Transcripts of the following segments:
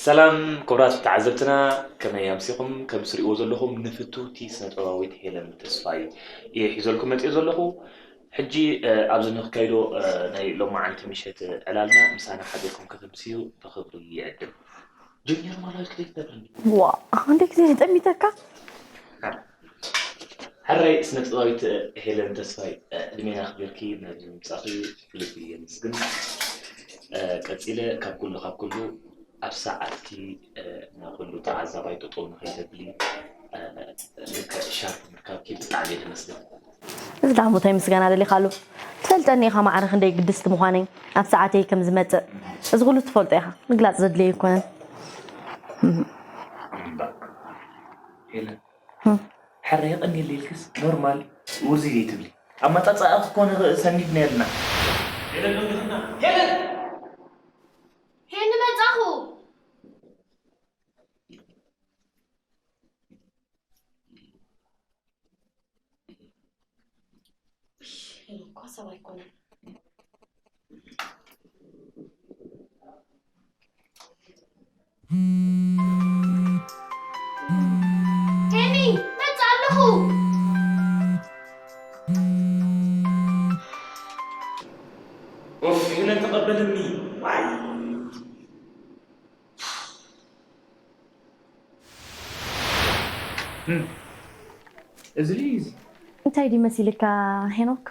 ሰላም ክቡራት ተዓዘብትና፣ ከመይ ኣምሲኹም? ከም ትሪእዎ ዘለኹም ንፍትውቲ ስነ-ጥበባዊት ሄለን ተስፋይ እየ ሒዘልኩም መፂኦ ዘለኹ። ሕጂ፣ እ፣ ኣብዚ ንክካይዶ፣ እ፣ ናይ ሎማዓንቲ ምሸት ዕላልና ምሳና ሓቢርኩም ከተምስዩ ብኽብሪ ይዕድም። ጁኒየር ማላዊ ክደይ ትነግረኒ? ዋ፣ እንዴ ግዜ ጠሚተካ? ሕራይ ስነ-ጥበባዊት ሄለን ተስፋይ፣ ዕድሜና ኣኽቢርኪ ናብዚ ምምጻእኺ ብልቢ የመስግን። ቀጺለ ካብ ኩሉ ካብ ኩሉ ኣብ ሰዓትኪ ንኹሉ ተዓዛባይ ጠጠው ንኸይተብሊ ልክዕ ሻርፕ ምርካብኪ ብጣዕሚ እየ ዘመስግን። እዚ ደኣ እንታይ ምስጋና ደሊኻሉ? ትፈልጠኒ ኢኻ ማዕረ ክንደይ ግድስቲ ምዃነይ፣ ኣብ ሰዓተይ ከም ዝመጽእ። እዚ ኩሉ ትፈልጦ ኢኻ፣ ምግላጽ ዘድልዮ ኣይኮነን። እምባ ሄለን፣ ሕረ የቐንየለይ ኢልክስ ኖርማል ውዚ ዘይትብሊ። ኣመጻጽኣኺ እኮ ንኽእ ሰኒድና የልና። ሄለን፣ ሄለን! ሄኒ መጻኹ። እሺ፣ ሄኖክ እኮ ሰብ ኣይኮነን። ሄኒ፣ መጽእ ኣለኹ። ኡፍ፣ ሄለን ተቐበልኒ። ዋይ። እም፣ እዚ ልዩ እዩ እዚ። እንታይ ድዩ መሲልካ ሄኖክ?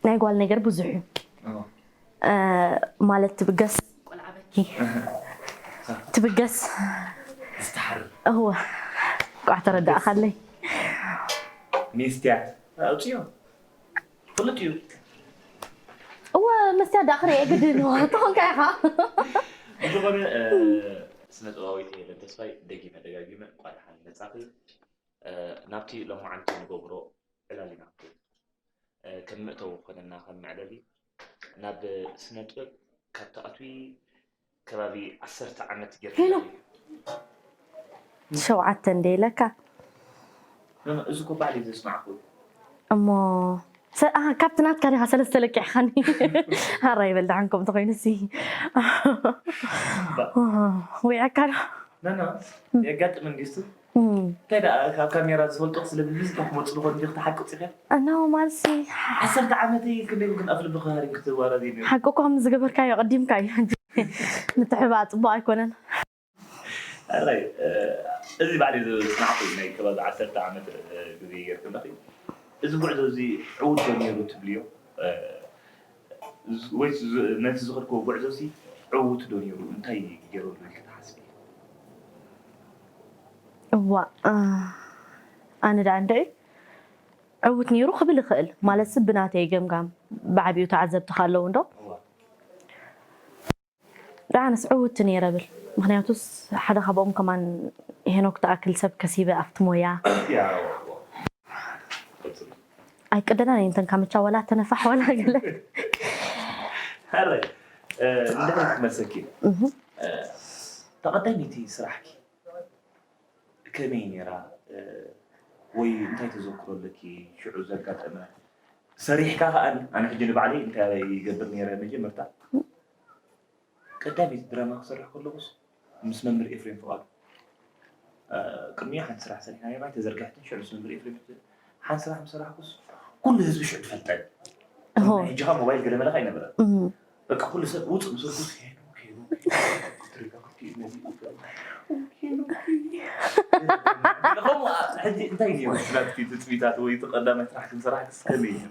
ናይ ጓል ነገር ብዙሕ እዩ። ኦ። እ፣ ማለት ትብገስ ቆልዓ በኪ። ትብገስ። ዝተሓር። እወ። ቋዕ ተረዳእኻለይ። ሚስትያ ኣውፅዮ። ፍሉጥ እዩ። እወ፣ መስትያት ደኣ ክርኢ ግድን እዩ። ተኾንካ ኢኻ። ብዝኾነ፣ እ፣ ስነ-ጥበባዊት ሄለን ተስፋይ ደጊመ ደጋጊመ እንኳዕ ደሓን መጻኺ። እ፣ ናብቲ ሎማዓንቲ ንገብሮ ዕላል ኢና ክንከይድ። እ፣ ከም መእተዊ ክኾነና ከም መዕለሊ፣ ናብ ስነ-ጥበብ ካብ ትኣትዊ ከባቢ ዓሰርተ ዓመት ጌርኪ ሄሎ። ኣለኺ። ሸውዓተ እንደ ኢለካ። ኖ፣ ኖ፣ እዚ እኮ ባዕለይ ዘስማዕኩ። እሞ ሰ-፣ ኣሃ፣ ካብቲ ናትካ ዲኻ ሰለስተ ለቂሕኻኒ? ሃራ ይበል ደሓን ከምኡ ተኾይኑ ሲ። ወይዓካ ዶ? ኖ፣ ኖ፣ የጋጥም እንዲስቱ። እም። እንታይ ደኣ ካብ ካሜራ ዝፈልጦ ስለ ብብዝሒ ክመጽእ ዝኾን እንዲኹ ተሓቅጽ ኢኻ? ኖ፣ ማልሲ። ዓሰርተ ዓመተይ ክንደይ ግን ኣፍ ልብኺ ሃሪም ክትዋረድ እዩ ነይሩ። ሓቂ እኮ ከም ዝገበርካዮ ቀዲምካ እዩ። ምትሕባእ ጽቡቕ ኣይኮነን። ኣራይ፣ እ፣ እዚ ባዕለይ ዝጽናዕኩ ናይ ከባቢ ዓሰርተ ዓመት፣ እ፣ ግዜ ጌርኩ ኣለኺ። እዚ ጉዕዞ እዚ ዕዉት ዶ ነይሩ ትብልዮ? እ፣ ዝ-፣ ወይስ ዝ-፣ ነቲ ዝኸድክዎ ጉዕዞ እዚ ዕዉት ዶ ነይሩ? እንታይ ገይረሉ ኢልኪ ትሓስቢ? እዋእ፣ እ፣ ኣነ ደኣ እንድዒ ዕዉት ነይሩ ክብል እኽእል። ማለትሲ ብናተይ ገምጋም፣ ብዓቢኡ ተዓዘብቲ ከለዉ እንዶ። እዋ። ደኣ ኣነስ ዕውቲ ነይረ ብል። ምኽንያቱስ ሓደ ካብኦም ከማን ሄኖክ ትኣክል ሰብ ከሲበ ኣብቲ ሞያ። ያ፣ ኣይቅደዳን እየን እተን ካምቻ ዋላ ተነፋሕ ዋላ ገለ። ሕራይ፣ እ፣ እንድሕር ክመልሰኪ፣ እህ። እ፣ ተቐዳሚቲ ስራሕኪ ከመይ ነይራ? እ፣ ወይ እንታይ ተዘክሮ ኣለኪ ሽዑ ዘጋጠመ? ሰሪሕካ ከኣ ኣነ ሕጂ ንባዕለይ እንታይ ይገብር ነይረ መጀመርታ? ቀዳመይቲ ድራማ ክሰርሕ ከለኹስ ምስ መምህር ኤፍሬም ፍቓዱ፣ እ፣ ቅድሚኡ ሓንቲ ስራሕ ሰሪሕና ነይርና፣ ኣይተዘርግሐትን። ሽዑ ምስ መምህር ኤፍሬም ሓንቲ ስራሕ ምስ ሰራሕኩስ ኩሉ ህዝቢ ሽዑ ትፈልጠኒ። እሆ። ሕጂ ኸኣ ሞባይል ገለ መለኽ ኣይነበረን። እም። በቃ ኩሉ ሰብ ውጽእ ምስ በልኩስ ሄኖክ፣ ሄኖክ፣ ሄኖክ፣ ክትሪኦ ክትሪኦ ነዚ ሄኖክ። ከምኡ ሕጂ እንታይ እዩ ናትኪ ትጽቢታት ወይ እቲ ቀዳማይ ስራሕ ክንሰራሕ ከመይ እዩ?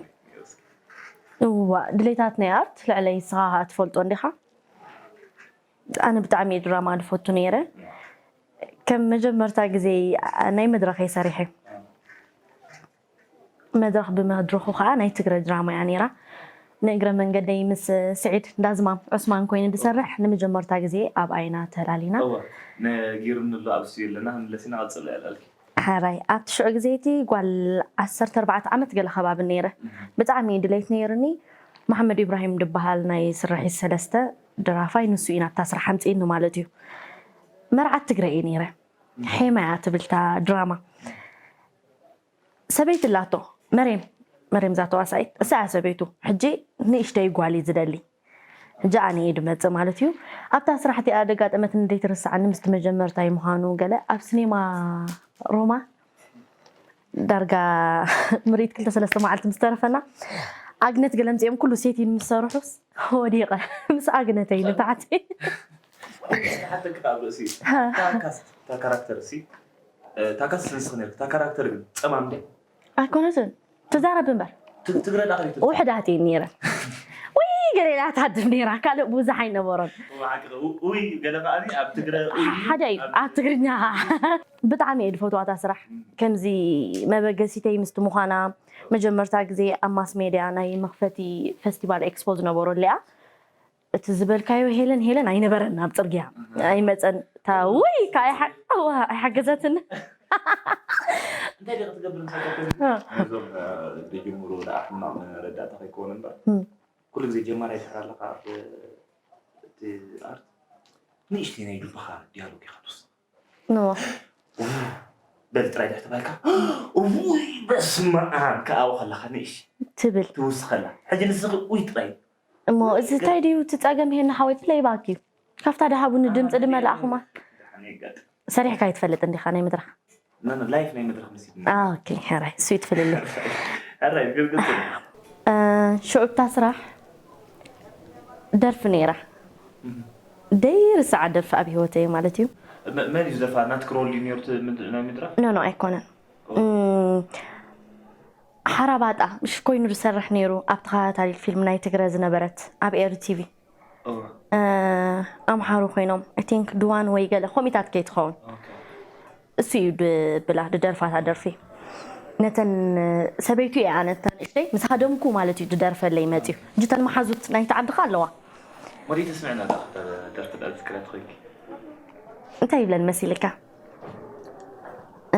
እዋ፣ ድሌታት ናይ ኣርት ልዕለይ ንስኻ ኸኣ ትፈልጦ እንዲኻ። ኣነ ብጣዕሚ እየ ድራማ ዝፈቱ ነይረ። ከም መጀመርታ ግዜ ናይ መድረኸይ ሰሪሐ። መድረኽ ብመድረኹ ኸኣ ናይ ትግረ ድራማ እያ ነይራ። ንእግረ መንገደይ ምስ ስዒድ እንዳዝማም ዑስማን ኮይኑ ዝሰርሕ ንመጀመርታ ግዜ ኣብኣ ኢና ተላሊና። እወ፣ ነጊሩኒ ኣሎ ኣብ ስቱድዮ ኣለና፣ ክንምለስ ኢና፣ ቀጽሎ እያ ላልኪ። ሕራይ ኣብቲ ሽዑ ግዜ እቲ ጓል ዓሰርተ ኣርባዕተ ዓመት ገለ ከባቢ ነይረ። ብጣዕሚ እዩ ድሌት ነይሩኒ። መሓመድ ኢብራሂም ድበሃል ናይ ስርሒት ሰለስተ ደራፋይ ንሱ እዩ ናብታ ስራሕ ኣምጺእኒ ማለት እዩ። መርዓት ትግረ እየ ነይረ። ሄማ እያ ትብል እታ ድራማ። ሰበይቲ ኣላቶ፣ መሬም፣ መሬም እዛ ተዋሳኢት፣ እሳ እያ ሰበይቱ። ሕጂ ንእሽተይ ጓል እዩ ዝደሊ። ሕጂ ኣነ እየ ድመጽእ ማለት እዩ። ኣብታ ስራሕ እቲኣ ደጋጠመትኒ ዘይትርስዓኒ ምስቲ መጀመርታይ ምዃኑ ገለ ኣብ ሲኔማ ሮማ ዳርጋ ምርኢት ክልተ ሰለስተ መዓልቲ ምስ ተረፈና ኣግነት ገለ ኣምጺኦም ኩሉ ሴቲን ምስ ሰርሑስ ወዲቐ ምስ ኣግነተይ ንታሕቲ። ሓተካ ኣብ ርእሲ እታ ካስት እታ ካራክተር ሲ እታ ካስት ንስኺ ነርኪ እታ ካራክተር ግን ጸማም ድያ? ኣይኮነትን ትዛረብ እምበር ትግ- ትግረ ዳኸሪቱ ውሕዳት እየን ነይረን። ወይ ገለ ኢላ ትሃድም ነይራ ካልእ ብዙሕ ኣይነበሮን። ውይ ገለ ከዓኒ ኣብ ትግረ ሓደ እዩ ኣብ ትግርኛ። ብጣዕሚ እየ ዝፈትዋ እታ ስራሕ። ከምዚ መበገሲተይ ምስቲ ምዃና መጀመርታ ግዜ ኣብ ማስ ሜድያ ናይ መኽፈቲ ፈስቲቫል ኤክስፖ ዝነበሮ ኣሊኣ እቲ ዝበልካዮ ሄለን ሄለን ኣይነበረን ኣብ ፅርግያ ኣይመፀን። እታ ውይ ኣይሓገዘትን። እንታይ ዲኺ ትገብር ንሰከ ነዞም ዝጅምሩ ደኣ ሕማቕ መረዳእታ ከይከውን እምበር ኩሉ ግዜ ጀማራይ ትሕር ኣለካ ኣብ እቲ ኣርት ንእሽተይ ናይ ዱባኻ ዲያሎግ ኢኻ ትወስድ ኖ በል ጥራይ ድሕቲ ባልካ እውይ በስመ ኣብ ከኣው ከለኻ ንእሽ ትብል ትውስኸላ ሕጂ ንስኺ ውይ ጥራይ እሞ እዚ እንታይ ድዩ እቲ ፀገም ሄና ሓወይ ፕለይባክ እዩ። ካብታ ደሃቡኒ ድምፂ ድመላእኹማ ደሓን የጋጥም ሰሪሕካ ይትፈልጥ እንዲኻ ናይ ምድራ ላይፍ ናይ መድረክ መሲብ ኦኬ ሕራይ እሱ ይትፍልልይ ሕራይ ግልግል ሽዑብታ ስራሕ ደርፊ ነይራ ደይርስዓ ደርፊ ኣብ ህይወተይ ማለት እዩ መን እዩ ዝደርፋ ናትክ ሮል እዩ ነይሩ እቲ ምድ- ናይ ምድራፍ ኖ ኖ ኣይኮነን እም፣ ሓራባጣ ምሽ ኮይኑ ዝሰርሕ ነይሩ ኣብ ተኸታታሊ ፊልም ናይ ትግረ ዝነበረት ኣብ ኤሪ ቲቪ እወ፣ ኣምሓሩ ኮይኖም I think ድዋን ወይ ገለ ኮሚታት ከይትኸውን ኦኬ። እሱ እዩ ድብላ ድደርፋታ ደርፊ ነተን ሰበይቱ እየ ኣነ እታ ንእሽተይ ምስ ሃደምኩ ማለት እዩ ድደርፈለይ መፅዩ ሕጂ ተን መሓዙት ናይቲ ዓዲ ኸ ኣለዋ ወዲይ ተስምዕና ዳ ደርፊ ዳ ዝክረት ኮይንኪ እንታይ ይብለን መሲልካ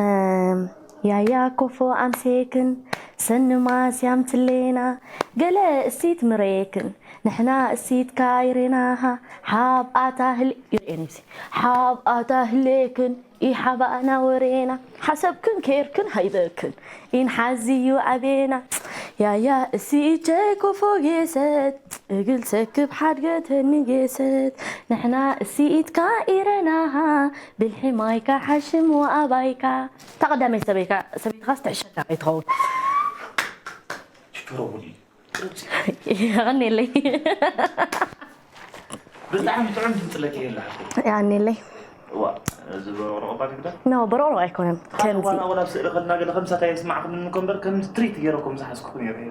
እም፣ ያያ ኮፎ ኣምሴክን ሰንማስ ያምትሌና ገለ እሲት ምሬክን ንሕና እሲት ካይሬናሃ ሓብ ኣታ ህል ይርእየን ይሲ ሓብ ኣታ ህሌክን ይሓባእና ወሬና ሓሰብክን ኬርክን ሃይበክን ኢንሓዝዩ ኣቤና ያያ እሲ ቸኮፎ ጌሰት እግል ሰክብ ሓድገተኒ ጌሰት ንሕና እሲ ኢትካ ኢረናሃ ብልሒ ማይካ ሓሽም ወኣባይካ እታ ቀዳመይ ሰበይካ ሰበይትኻስ ትሕሸካ ከይትኸውን ሽኮሮ ሙሉ የቐንየለይ ብጣዕሚ ጥዑም ድምፅለኪ የላ የቐንየለይ ዋ እዚ በሮቆ ባንግዳ ኖ በሮሮ ኣይኮነን ከምዚ ዋላ ዋላ ኣብ ስእሊ ከልና ገለ ከምሳታ የስማዕኩም እንኮ እምበር ከም ትሪት ገይረኩም ዝሓዝኩኹም እየ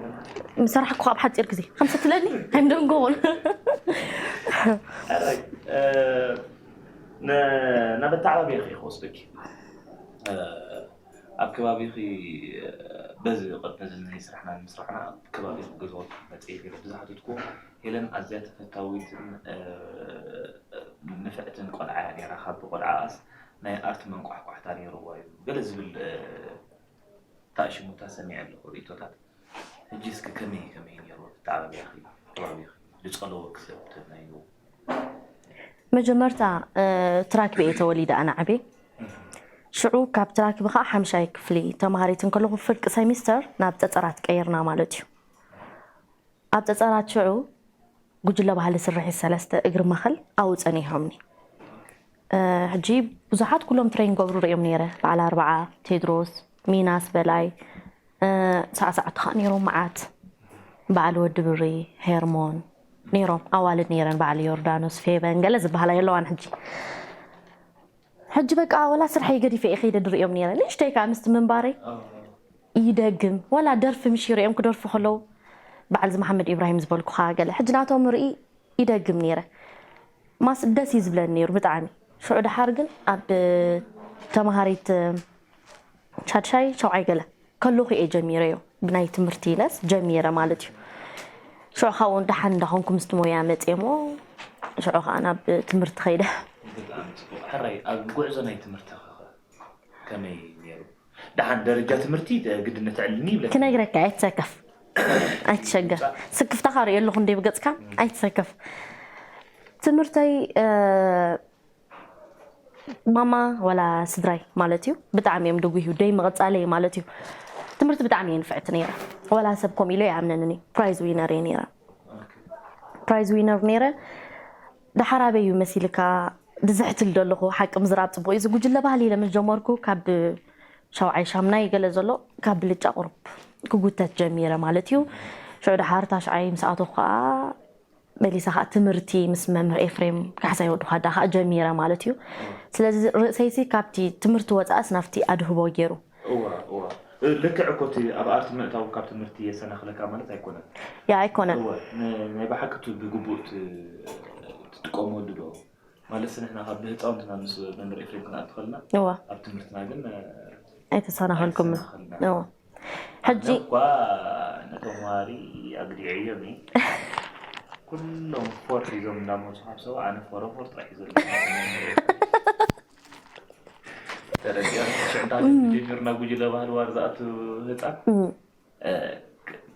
ምሰራሕኩ ኣብ ሓፂር ግዜ ከምሰ ትለኒ ኣይምደንጎውን ሕራይ ናብ ኣተዓባብያ ከ ክወስደኪ ኣብ ከባቢኺ በዚ ቅድሚ እዚ ናይ ስራሕና ንምስራሕና ኣብ ከባቢ ገዛውቲ መፅኢ ገለ ብዝሓተትኩ ሄለን ኣዝያ ተፈታዊትን ንፍዕትን ቆልዓ እያ ነይራ ካብ ቆልዓኣስ ናይ ኣርት መንቋሕቋሕታ ነይርዋ እዩ ገለ ዝብል ታእሽሙታ ሰሚዐ ኣለኹ ርእቶታት ሕጂ እስኪ ከመይ ከመይ ነይሩ ኣተዓባብያኺ ከባቢኺ ዝፀለወኪ ሰብ ትብናይዎ መጀመርታ ትራክቢ እየ ተወሊደ ኣነ ዓብየ ሽዑ ካብ ትራክቢ ከዓ ሓምሻይ ክፍሊ ተምሃሪት እንከለኹ ፍርቂ ሰሚስተር ናብ ፀፀራት ቀይርና ማለት እዩ ኣብ ፀፀራት ሽዑ ጉጅለ ባህሊ ስርሒት ሰለስተ እግሪ ማኸል ኣብኡ ፀኒሖምኒ ሕጂ ብዙሓት ኩሎም ትሬን ገብሩ ርእዮም ነይረ በዓል ኣርባዓ ቴድሮስ ሚናስ በላይ ሳዕሳዕቲ ከዓ ነይሮም መዓት በዓል ወዲ ብሪ ሄርሞን ነይሮም ኣዋልድ ነይረን በዓል ዮርዳኖስ ፌበን ገለ ዝበሃላ የለዋን ሕጂ ሕጂ በቃ ወላ ስርሐይ ገዲፈ እየ ከይደ ድርእዮም ነይረ ንእሽተይ ከዓ ምስቲ ምንባረይ ይደግም ወላ ደርፊ ምሽ ይርእዮም ክደርፉ ከለዉ በዓል እዚ መሓመድ ኢብራሂም ዝበልኩኻ ገለ ሕጂ ናቶም ርኢ ይደግም ነይረ ማስ ደስ እዩ ዝብለኒ ነይሩ ብጣዕሚ ሽዑ ድሓር ግን ኣብ ተምሃሪት ሻድሻይ ሸውዓይ ገለ ከለኹ እየ ጀሚረዮ ብናይ ትምህርቲ ኢለስ ጀሚረ ማለት እዩ ሽዑ ካብኡ ደሓን እንዳኾንኩ ምስቲ ሞያ መፅየ ሞ ሽዑ ከዓ ናብ ትምህርቲ ከይደ ሕራይ ኣብ ጉዕዞ ናይ ትምህርቲ ከመይ ነይሩ ደሓን ደረጃ ትምህርቲ ግድነት ዕልኒ ይብለካ ክነግረካ ኣይትሰከፍ ኣይትሸገር ስክፍታኻ ርእየ ኣለኹ እንደ ብገፅካ ኣይትሰከፍ ትምህርተይ ማማ ወላ ስድራይ ማለት እዩ ብጣዕሚ እዮም ድጉ እዩ ደይ ምቕፃለይ ማለት እዩ ትምህርቲ ብጣዕሚ እየ ንፍዕቲ ነይረ ወላ ሰብ ኮም ኢሎ ይኣምነንን እዩ ፕራይዝ ዊነር እየ ነይረ ፕራይዝ ዊነር ነይረ። ደሓር ኣበይ እዩ መሲልካ? ድዝሕትል ደለኹ፣ ሓቂ ምዝራብ ጽቡቕ እዩ። እዚ ጉጅለ ባህሊ ኢለ ምስ ጀመርኩ ካብ ሻውዓይ ሻምናይ ገለ ዘሎ ካብ ብልጫ ቁሩብ ክጉተት ጀሚረ ማለት እዩ። ሽዑ ደሓር ታሽዓይ ምስ ኣተኹ ከዓ መሊሳ ከዓ ትምህርቲ ምስ መምህር ኤፍሬም ካሕሳይ ወዲ ኳዳ ከዓ ጀሚረ ማለት እዩ። ስለዚ ርእሰይሲ ካብቲ ትምህርቲ ወፃእስ ናብቲ ኣድህቦ ገይሩ። እዋ እዋ። ልክዕ እኮ እቲ ኣብ ኣርቲ ምእታው ካብ ትምህርቲ የሰናኽለካ ማለት ኣይኮነን። ያ ኣይኮነን። እወ፣ ን- ናይ ብሓቂ እቲ ብግቡእ ት- ትጥቀመሉ ዶ? ማለት ንሕና ካብ ብህፃውንትና ምስ መምህር ኤፍሬም ክንኣቱ ከለና እዋ ኣብ ትምህርትና ግን ኣይተሰናኸልኩም። ኣይተሰናኸልና። እዋ ሕጂ እኳ ነቶም ተምሃሪ ኣግዲዐዮም እየ። ኩሎም ፎር ሒዞም እንዳመፁ ካብ ሰው ኣነ ፎረፎር ጥራሕ እዩ ዘሎ። ተረዲኣ ሽዕዳ ጀሚርና ጉጅለ ባህሊ ዋር ዝኣቱ ህፃን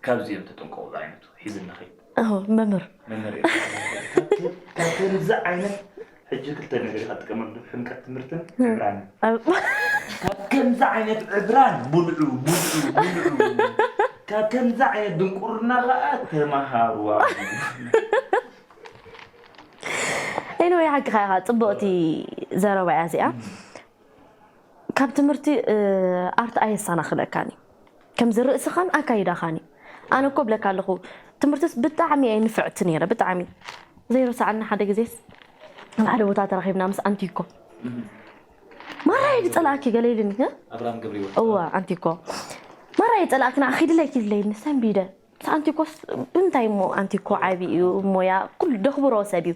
ካብዚኦም ተጠንቀቑ ዝዓይነቱ ሒዝና ኸይድ መምህር መምህር ካብ ከምዚ ዓይነት ሕጂ ክልተ ነገር ኢኻ ትጥቀመሉ፣ ሕምቀት ትምህርትን ዕብራን። ካብ ከምዚ ዓይነት ዕብራን ብልዑ ብልዑ ብልዑ፣ ካብ ከምዚ ዓይነት ድንቁርና ኸዓ ተማሃሩ። ኤኒወይ ሓቅኻ ኢኻ፣ ፅብቕቲ ዘረባ እያ እዚኣ። ካብ ትምህርቲ ኣርት ኣየሰናኽለካን እዩ፣ ከምዚ ርእስኻን ኣካይዳኻን እዩ። ኣነ እኮ እብለካ ኣለኹ ትምህርትስ ብጣዕሚ እየ ንፍዕቲ ነይረ፣ ብጣዕሚ ዘይረሳዓኒ ሓደ ግዜስ ኣብ ሓደ ቦታ ተራኺብና ምስ ኣንቲኮ ማራ እየ ዝፀላኣኪ ገለ ኢልኒ እ? ኣብርሃም ገብረህይወት እወ ኣንቲኮ ማራ እየ ዝፀላኣኪ ንዓኺ ድለይ ኪድለይ ኢልኒ ሰንቢደ ምስ ኣንቲኮስ ብምንታይ እሞ ኣንቲኮ ዓብዪ እዩ እሞያ ኩሉ ደኽብሮ ሰብ እዩ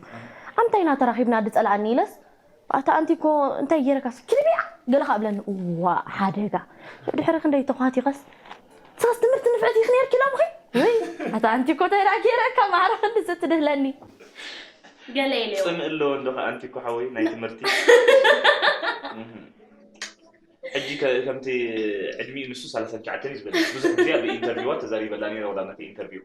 ኣምንታይ ኢና ተራኺብና ድፀላኣኒ ኢለስ ኣታ ኣንቲኮ እንታይ ገይረካስ ኪድብያ ገለ ከኣ ብለኒ እዋ ሓደጋ ድሕሪ ክንደይ ተኳቲኸስ ንስኻስ ትምህርቲ ንፍዕቲ ኢኺ ነይርኪ ኢሎምኺ ወይ ኣታ ኣንቲኮ እንታይ ደኣ ገይረካ ማዕረ ክንድዚ ትድህለኒ ገለ ኢለዮ ፅምእ ኣለዎ እንዶ ከዓ ኣንቲኮ ሓወይ ናይ ትምህርቲ ሕጂ ከ- ከምቲ ዕድሚኡ ንሱ ሰላሳ ትሽዓተ እዩ ዝበለኒ ብዙሕ ግዜ ኣብ ኢንተርቪዋት ተዛሪበላ ነይረ ወላ ነቲ ኢንተርቪው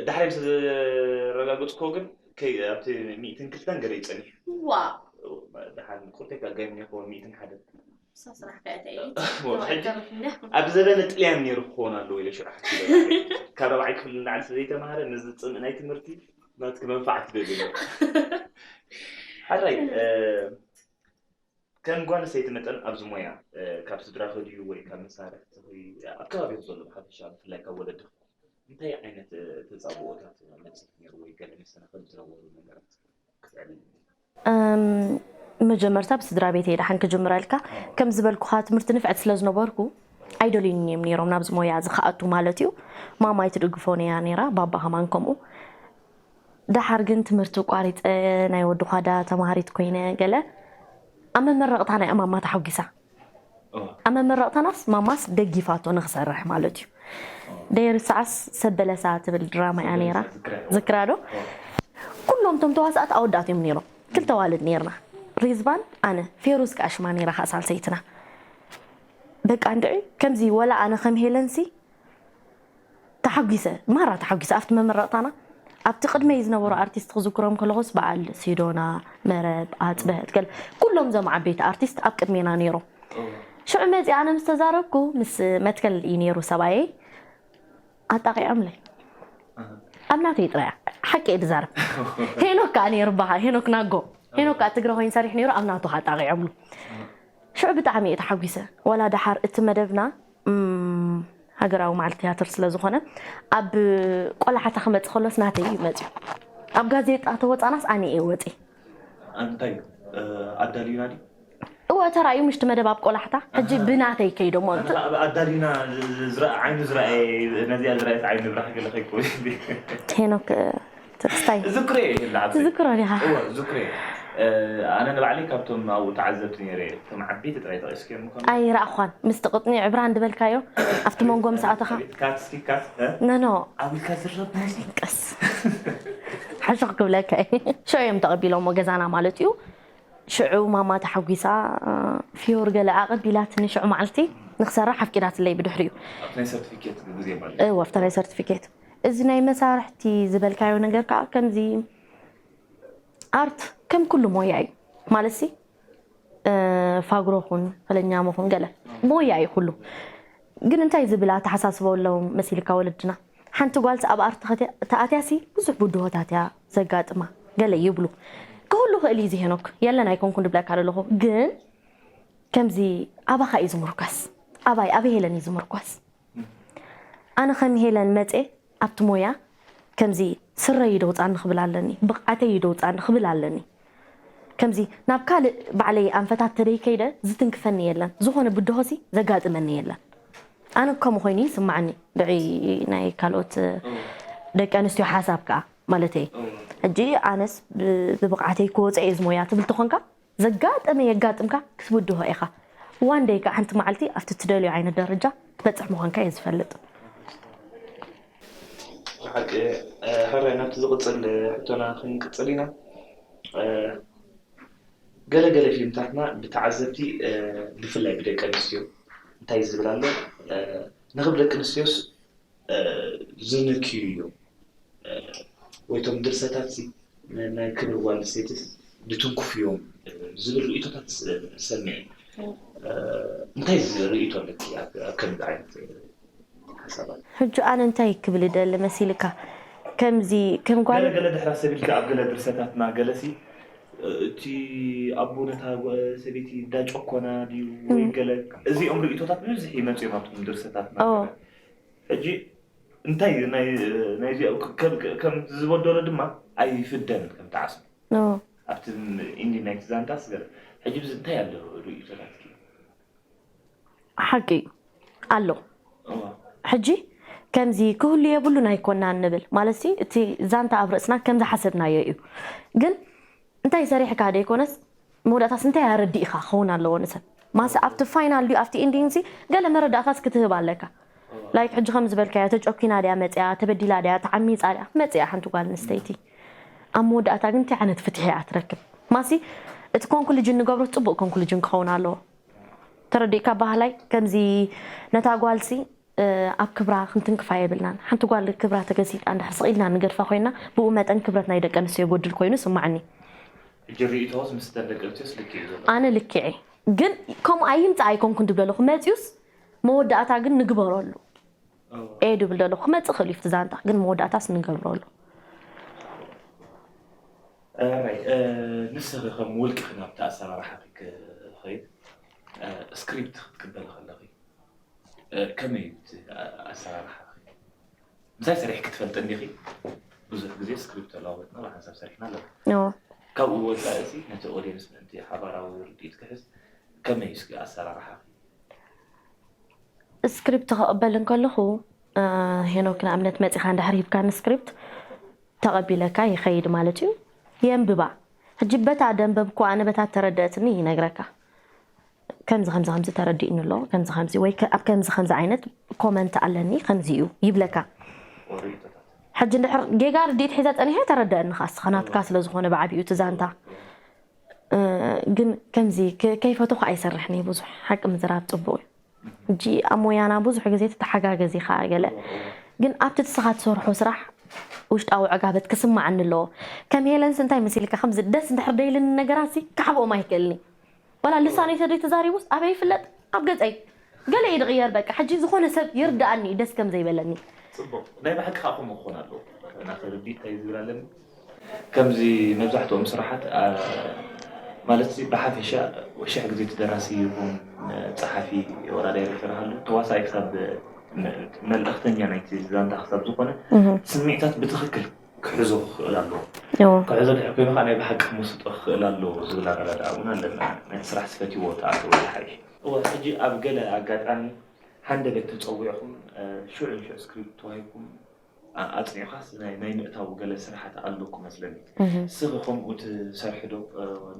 ዳሕራይ ምስ ዘረጋገፅክዎ ግን ከይ- ኣብቲ ሚእትን ክልተን ገለ ይፀኒሕ ዋ ደሓን ቁርተይ ኣጋይም ይኸውን ሚእትን ሓደ እሳ ስራሕ ከእተ እየ ሕጂ ኣብ ዘበነ ጥልያን ነይሩ ክኸውን ኣለዎ ኢለ ሽዑ ሓሲበ ካብ ራብዓይ ክፍሊ ንላዕሊ ስለዘይተማሃረ ነዚ ፅምእ ናይ ትምህርቲ ናትኪ መንፋዓት ትደልዩ ሓራይ ከም ጓል ኣንስተይቲ መጠን ኣብዚ ሞያ ካብ ስድራኺ ድዩ ወይ ካብ መሳርሕትኺ ኣብ ከባቢኺ ዘሎ ብሓፈሻ ብፍላይ ካብ ወለድኺ እንታይ ዓይነት ተፃብኦታት መፅእ ነይሩ ወይ ገለ መሰናኽል ዝነበሩ ነገራት ክትዕልል መጀመርታ ብስድራ ቤተይ ደሓን ክጅምረልካ ከም ዝበልኩኻ ትምህርቲ ንፍዕቲ ስለ ዝነበርኩ ኣይደልዩኒ እዮም ነይሮም ናብዚ ሞያ እዚ ክኣቱ ማለት እዩ ማማ ኣይትድግፎን እያ ነይራ ባባ ከማን ከምኡ ደሓር ግን ትምህርቲ ቋሪፀ ናይ ወዲ ኳዳ ተምሃሪት ኮይነ ገለ ኣብ መመረቕታ ናይ ማማ ተሓጒሳ ኣብ መመረቕታናስ ማማስ ደጊፋቶ ንክሰርሕ ማለት እዩ ደይርሳዓስ ሰብ በለሳ ትብል ድራማ እያ ነይራ ዝክራ ዶ ኩሎም ቶም ተዋሳእቲ ኣወዳት እዮም ነይሮም ክልተ ዋልድ ነይርና ሪዝባን ኣነ ፌሩዝ ከዓ ሽማ ነይራ ከዓ ሳልሰይትና በቃ እንድዒ ከምዚ ወላ ኣነ ከም ሄለንሲ ተሓጒሰ ማራ ተሓጒሰ ኣብቲ መመረቕታና ኣብቲ ቅድመይ ዝነበሩ ኣርቲስት ክዝክሮም ከለኹስ በዓል ሲዶና መረብ ኣፅበህት ገለ ኩሎም እዞም ዓበይቲ ኣርቲስት ኣብ ቅድሜና ነይሮም ሽዑ መፂ ኣነ ምስ ተዛረብኩ ምስ መትከል እዩ ነይሩ ሰብኣየይ ኣጣቂዖምለይ ኣብ ናተይ ጥራያ ሓቂ እየ ዝዛረብ ሄኖክ ከዓ ነይሩ በኻ ሄኖክ ናጎ ሄኖክ ከዓ ትግረ ኮይኑ ሰሪሕ ነይሩ ኣብ ናቱ ከዓ ኣጣቂዖምሉ ሽዑ ብጣዕሚ እየ ተሓጒሰ ዋላ ደሓር እቲ መደብና ሃገራዊ መዓልቲ ትያትር ስለ ዝኾነ ኣብ ቆላሕታ ክመፅእ ከሎስ ናተይ እዩ መፅዩ ኣብ ጋዜጣ ተወፃናስ ኣነ እየ ወፂ እንታይ ኣዳልዩና ድዩ እወ ተራእዩ ምሽቲ መደብ ኣብ ቆላሕታ ሕጂ ብናተይ ከይዶሞ ኣዳሊና ዓይኑ ዝረአ ነዚኣ ዝረኣየት ዓይኑ ንብራህ ገለ ከይኮ ሄኖክ ትክስታይ ዝክሮ ይላዓብ ትዝክሮ ዲኻ ዝክሮ ኣነ ንባዕለይ ካብቶም ኣብኡ ተዓዘብቲ ነይረ እቶም ዓበይቲ ጥራይ ጠቂስክዮም ምኮኑ ኣይረኣኳን ምስቲ ቅጥኒ ዕብራን ዝበልካዮ ኣብቲ መንጎ ምስ ኣተኻ ካትስኪ ካት ነኖ ኣዊልካ ዝረብ ቀስ ሓሾክ ክብለካ ሽዑ እዮም ተቐቢሎሞ ገዛና ማለት እዩ ሽዑ ማማ ተሓጒሳ ፍዮር ገለ ኣቐቢላትኒ ሽዑ መዓልቲ ንክሰርሕ ኣፍቂዳትለይ ብድሕሪኡ ኣብቲ ናይ ሰርቲፊኬት ግዜ ማለት እወ ኣብቲ ናይ ሰርቲፊኬት እዚ ናይ መሳርሕቲ ዝበልካዮ ነገር ከዓ ከምዚ ኣርት ከም ኩሉ ሞያ እዩ ማለት ሲ ፋግሮ ኹን ፈለኛሞ ኹን ገለ ሞያ እዩ ኩሉ ግን እንታይ ዝብል ኣተሓሳስቦ ኣለዎም መሲልካ ወለድና ሓንቲ ጓልሲ ኣብ ኣርት ተኣትያሲ ብዙሕ ብድሆታት እያ ዘጋጥማ። ገለ ይብሉ ክህሉ ክእል እዩ ሄኖክ፣ የለን ኣይኮንኩን ድብለካ ዘለኹ፣ ግን ከምዚ ኣባኻ እዩ ዝምርኮስ። ኣባይ ኣብ ሄለን እዩ ዝምርኮስ። ኣነ ከም ሄለን መጼ ኣብቲ ሞያ ከምዚ ስረይ ይደውፃኒ ክብል ኣለኒ፣ ብቕዓተይ ይደውፃኒ ክብል ኣለኒ። ከምዚ ናብ ካልእ ባዕለይ ኣንፈታት ተደይ ከይደ ዝትንክፈኒ የለን፣ ዝኾነ ብድሆሲ ዘጋጥመኒ የለን። ኣነ ከምኡ ኮይኑ ይስማዓኒ። ድዒ ናይ ካልኦት ደቂ ኣንስትዮ ሓሳብ ከዓ ማለተይ ሕጂ ኣነስ ብብቕዓተይ ክወፀ እየ ዝሞያ ትብል ተኾንካ ዘጋጠመ የጋጥምካ ክትብድሆ ኢኻ። ዋን ደይ ከዓ ሓንቲ መዓልቲ ኣብቲ ትደልዮ ዓይነት ደረጃ ትበፅሕ ምዃንካ እየ ዝፈልጥ። ሓቂ ሕራይ ናብቲ ዝቕፅል ሕቶና ክንቅፅል ኢና። ገለ ገለ ፊልምታትና ብተዓዘብቲ ብፍላይ ብደቂ ኣንስትዮ እንታይ ዝብል ኣሎ ንክብ ደቂ ኣንስትዮስ ዝንክዩ እዮም ወይቶም ድርሰታት ናይ ክብሪ ጓል ኣንስተይትስ ዝትንክፉ እዮም ዝብል ርእቶታት ሰሚዐ። እንታይ ርእቶ ኣለኪ ኣብ ከምዚ ዓይነት ሓሳባት? ሕጂ ኣነ እንታይ ክብል ደሊ መሲልካ ከምዚ ከም ጓል ገለ ገለ ድሕራ ሰብ ኢልካ ኣብ ገለ ድርሰታትና ገለሲ እቲ ኣቦ ነታ ሰበይቲ እንዳጨኮና ድዩ ወይ ገለ እዚኦም ርእቶታት ብብዝሒ ይመፅኡ እዮም ኣብቶም ድርሰታትና። ሕጂ እንታይ ናይዚ ከም ዝበደሎ ድማ ኣይፍደን ከም ተዓስቢ ኣብቲ ኢንዲ ናይቲ ዛንታስ ገለ ሕጂ ብዚ እንታይ ኣሎ ርእቶታትኪ? ሓቂ ኣሎ። ሕጂ ከምዚ ክህሉ የብሉን ኣይኮናን ንብል ማለት እቲ ዛንታ ኣብ ርእስና ከም ዝሓሰብናዮ እዩ። ግን እንታይ ሰሪሕካ ደይኮነስ መወዳእታስ እንታይ ኣረዲእካ ክኸውን ኣለዎ ንሰብ ማስ ኣብቲ ፋይናል ድዩ ኣብቲ ኢንዲንግ ሲ ገለ መረዳእታስ ክትህብ ኣለካ። ላይክ ሕጂ ከም ዝበልካዮ ተጨኪና ድያ መፅያ፣ ተበዲላ ድያ፣ ተዓሚፃ ድያ መፅያ ሓንቲ ጓል ኣንስተይቲ። ኣብ መወዳእታ ግን እንታይ ዓይነት ፍትሒ እያ ትረክብ? ማሲ እቲ ኮንክሉጅን ንገብሮ ፅቡቅ ኮንክሉጅን ክኸውን ኣለዎ። ተረዲእካ ባህላይ ከምዚ ነታ ጓልሲ ኣብ ክብራ ክንትንክፋ የብልናን። ሓንቲ ጓል ክብራ ተገሲጣ እንድሕር ስቕ ኢልና ንገድፋ ኮይና ብኡ መጠን ክብረት ናይ ደቂ ኣንስትዮ የጎድል ኮይኑ ስማዓኒ። ሕጂ ርእይቶስ ምስ እተን ደቂ ኣንስትዮስ ልክዕ እዩ ዘሎ? ኣነ ልክዕ እየ። ግን ከምኡ ኣይምጻእ ኣይኮንኩን ድብለሉ ክመጽዩስ መወዳእታ ግን ንግበረሉ እየ ድብል ደለኹ። ክመጽእ ክእል እዩ እቲ ዛንታ ግን መወዳእታስ ንገብረሉ። ራይ ንስኺ ከም ውልቅኺ ናብቲ ኣሰራርሓ ክኸይድ ስክሪፕት ክትቅበሊ ከለኺ ከመይ እዩ እቲ ኣሰራርሓ? ምሳይ ሰሪሕኪ ትፈልጢ እንዲኺ? ብዙሕ ግዜ ስክሪፕት ተለዋወጥና ብሓንሳብ ሰሪሕና ኣለና። ካብኡ ወፃኢ ሲ ነቲ ኦድየንስ ምእንቲ ሓባራዊ ርድኢት ክሕዝ ከመይ እዩ እስኪ ኣሰራርሓ? ስክሪፕት ክቕበል እንከለኹ ሄኖክ ንኣብነት መፂኻ እንድሕር ሂብካኒ ስክሪፕት ተቐቢለካ ይኸይድ ማለት እዩ። የንብባ። ሕጂ በታ ደንበብኩ ኣነ በታ ተረደእትኒ ይነግረካ። ከምዚ ከምዚ ከምዚ ተረዲእኒ ኣሎ ከምዚ ከምዚ ወይ ከ- ኣብ ከምዚ ከምዚ ዓይነት ኮመንት ኣለኒ ከምዚ እዩ ይብለካ። ሕጂ እንድሕር ጌጋ ርድኢት ሒዘ ፀኒሐ ተረደአኒ ከኣ እስኻ ናትካ ስለ ዝኾነ ብዓብኡ እቲ ዛንታ እ፣ ግን ከምዚ ከ- ከይፈተኹ ኣይሰርሕን እየ ብዙሕ ሓቂ ምዝራብ ፅቡቅ እዩ። ሕጂ ኣብ ሞያና ብዙሕ ግዜ ትተሓጋገዝ ኢኻ ገለ ግን ኣብቲ ንስኻ ትሰርሖ ስራሕ ውሽጣዊ ዕጋበት ክስማዓኒ ኣለዎ። ከም ሄለንስ እንታይ መሲልካ ከምዚ ደስ እንድሕር ደይልኒ ነገራት ሲ ክሓብኦም ኣይክእልኒ። ዋላ ልሳነይ ተደይ ተዛሪቡስ ኣበይ ይፍለጥ ኣብ ገፀይ ገለ እዩ ድቕየር በቃ ሕጂ ዝኾነ ሰብ ይርድኣኒ እዩ ደስ ከም ዘይበለኒ። ፅቡቕ ናይ ብሓቂ ከዓ ከምኡ ክኾን ኣለዎ። ናተይ ርድኢት እንታይ ዝብል ኣለኒ ከምዚ መብዛሕትኦም ስራሓት ማለት ብሓፈሻ ሽሕ ግዜ እቲ ደራሲ ይኹን ፀሓፊ ወላ ዳይሬክተር ሃሉ ተዋሳኣይ ክሳብ መልእኽተኛ ናይቲ ዛንታ ክሳብ ዝኾነ ስምዒታት ብትኽክል ክሕዞ ክኽእል ኣለዎ። ክሕዞ ድሕር ኮይኑ ከዓ ናይ ብሓቂ ክምስጦ ክኽእል ኣለዎ ዝብል ኣረዳድኣ እውን ኣለና። ነቲ ስራሕ ዝፈትይዎ ተኣተወ ዝሓይሽ። እወ ሕጂ ኣብ ገለ ኣጋጣሚ ሃንደበት ተፀዊዕኹም ሽዑ ንሽዑ ስክሪፕት ተዋሂብኩም ኣፅኒዕኻስ ናይ ምእታው ገለ ስራሓት ኣሎ ክመስለኒ። ስኺ ከምኡ ትሰርሒ ዶ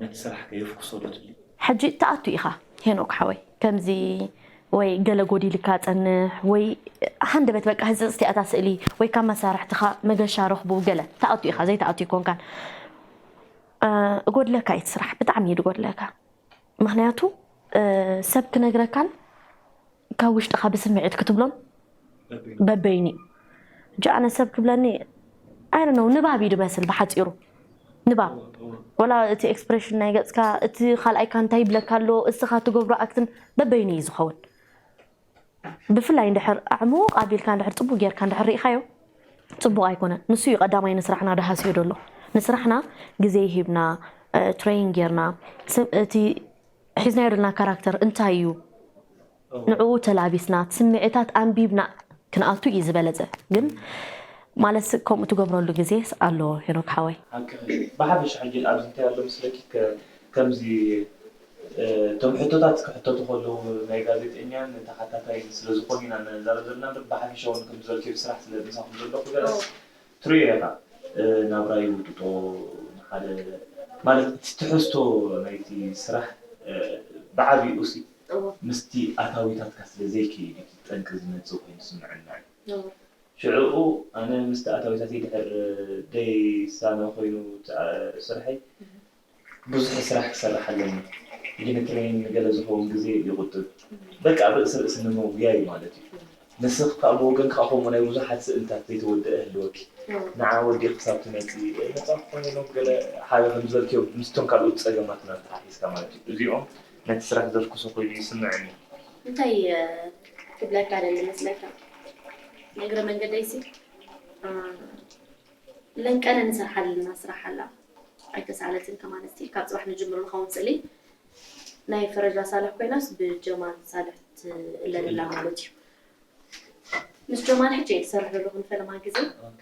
ነቲ ስራሕ ከየፍኩሶ ዶ ትብሊ? ሕጂ ትኣቱ ኢኻ ሄኖክ ሓወይ ከምዚ ወይ ገለ ጎዲልካ ጸንሕ ወይ ሃንደበት በቃ ህጽጽቲ እያ እታ ስእሊ ወይ ካብ መሳርሕትኻ መገሻ ረኽቡ ገለ ትኣቱ ኢኻ ዘይትኣቱ ኣይኮንካን። እጎድለካ እዩ እቲ ስራሕ ብጣዕሚ እዩ ዝጎድለካ። ምኽንያቱ ሰብ ክነግረካን ካብ ውሽጥኻ ብስምዒት ክትብሎን በበይኑ እዩ። ሕጂ ኣነ ሰብ ክብለኒ ኣይ ዶንት ኖው ንባብ እዩ ዝመስል ብሓፂሩ ንባብ ወላ እቲ ኤክስፕሬሽን ናይ ገፅካ እቲ ካልኣይካ እንታይ ይብለካ ኣሎ እስኻ ትገብሮ ኣክትን በበይኑ እዩ ዝኸውን። ብፍላይ እንድሕር ኣዕሙቕ ኣቢልካ እንድሕር ፅቡቅ ጌርካ እንድሕር ርኢኻዮ ጽቡቕ ኣይኮነን። ንሱ እዩ ቀዳማይ ንስራሕና ድሃስዮ ዘሎ። ንስራሕና ግዜ ሂብና፣ እ፣ ትሬን ጌርና፣ ስ-፣ እቲ ሒዝናዮ ዘለና ካራክተር እንታይ እዩ? ንዕኡ ተላቢስና፣ ስምዒታት ኣንቢብና ክንኣቱ እዩ ዝበለጸ። ግን ማለት ከምኡ ትገብረሉ ግዜ ኣሎ ሄኖክ ሓወይ። ሓቂ። ብሓፈሻ ሕጂ ኣብዚ እንታይ ኣሎ መስለኪ፣ ከ-፣ ከምዚ፣ እ፣ እቶም ሕቶታት ክሕተቱ ከለዉ ናይ ጋዜጠኛን ተሓታታይን ስለ ዝኾኑ ኢና ንዛረብ ዘለና እምበር፣ ብሓፈሻ እውን ከምዚ ዝበልክዮ ስራሕ ስለ ምሳኹም ዘለኹ ገለ ትርእዮ ኢኻ። እ፣ ናብራ ይውጥጦ፣ ንሓደ ማለት እቲ ትሕዝቶ ናይቲ ስራሕ፣ እ፣ ብዓቢኡ ሲ እዎ። ምስቲ ኣታዊታትካ ስለ ዘይከይድ እዩ እቲ ጠንቂ ዝመጽእ ኮይኑ ዝስምዐና እዩ። እዎ። ሽዕኡ ኣነ ምስቲ ኣታዊታተይ ድሕር ደይሳነ ኮይኑ እቲ፣ እ፣ ስርሐይ ብዙሕ ስራሕ ክሰርሕ ኣለኒ። ሕጂ ንትሬኒንግ ንገለ ዝኸውን ግዜ ይቑጥብ። በቃ ኣብ ርእሲ ርእሲ ንምጉያይ ማለት እዩ። ንስኽ ከኣ ብወገንካ ከምኡ ናይ ብዙሓት ስእልታት ዘይተወደአ ህልወኪ። ንዓ ወዲኺ ክሳብ ትመጺ፣ ነጻ ክኾኑ ኢሎም ገለ ሓደ ከም ዝበልክዮ ምስቶም ካልኦት ጸገማትና ተሓሒዝካ ማለት እዩ። እዚኦም ነቲ ስራሕ ዘፍኩሱ ኮይኑ ይስምዐኒ። እንታይ፣ እ፣ ክብለካ ደሊ መስለካ? ንእግረ መንገደይሲ፣ እ፣ ለንቀነ ንሰርሓ ዘለና ስራሕ ኣላ። ኣይተሳእነትን ከማን እስቲ ካብ ጽባሕ ንጅምር ንኸውን ስእሊ ናይ ፈረጃ ሳልሕ ኮይናስ ብጀማል ሳልሕ ትእለል ኣላ ማለት እዩ። ምስ ጀማል ሕጂ እየ ዝሰርሕ ዘለኹ ንፈለማ ግዜ። ኦኬ።